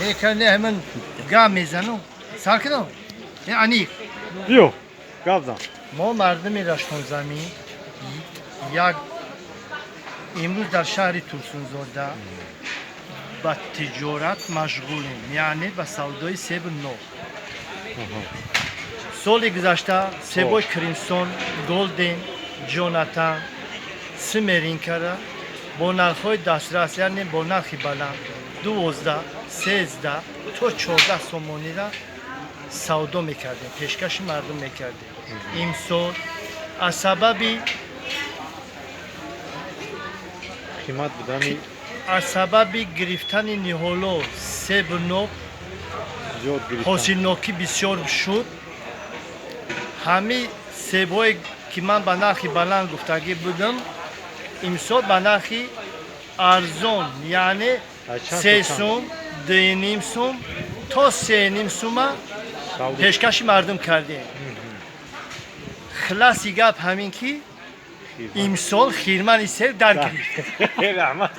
Не, ҳамин гап мезанам. Сар кунам? Не, аниқ. Биё, гап зан. Мо мардуми Раштонзамин як имрӯз дар шаҳри Турсунзода ба тиҷорат машғулем, яъне ба савдои себу нок. Соли гузашта себои Кримсон, Голден, Ҷонатан, Семеринкара бо нархҳои дастрас, яъне бо нархи баланд 12, 13 то 14 сомонира савдо мекардем, пешкаши мардум мекардем. Имсол аз сабаби қимат будани, аз сабаби гирифтани ниҳоло себу нок зиёд гирифтан, ҳосилнокӣ бисёр шуд. Ҳамин себҳое, ки ман ба нархи баланд гуфтагӣ будам, имсол ба нархи арзон, яъне Аз чанд се то чанд? сум, 2,5 сум то 3,5 сума савдо пешкаши мардум кардем. Хулоси гап ҳамин, ки имсол хирмани себ дар гирифт. Раҳмат.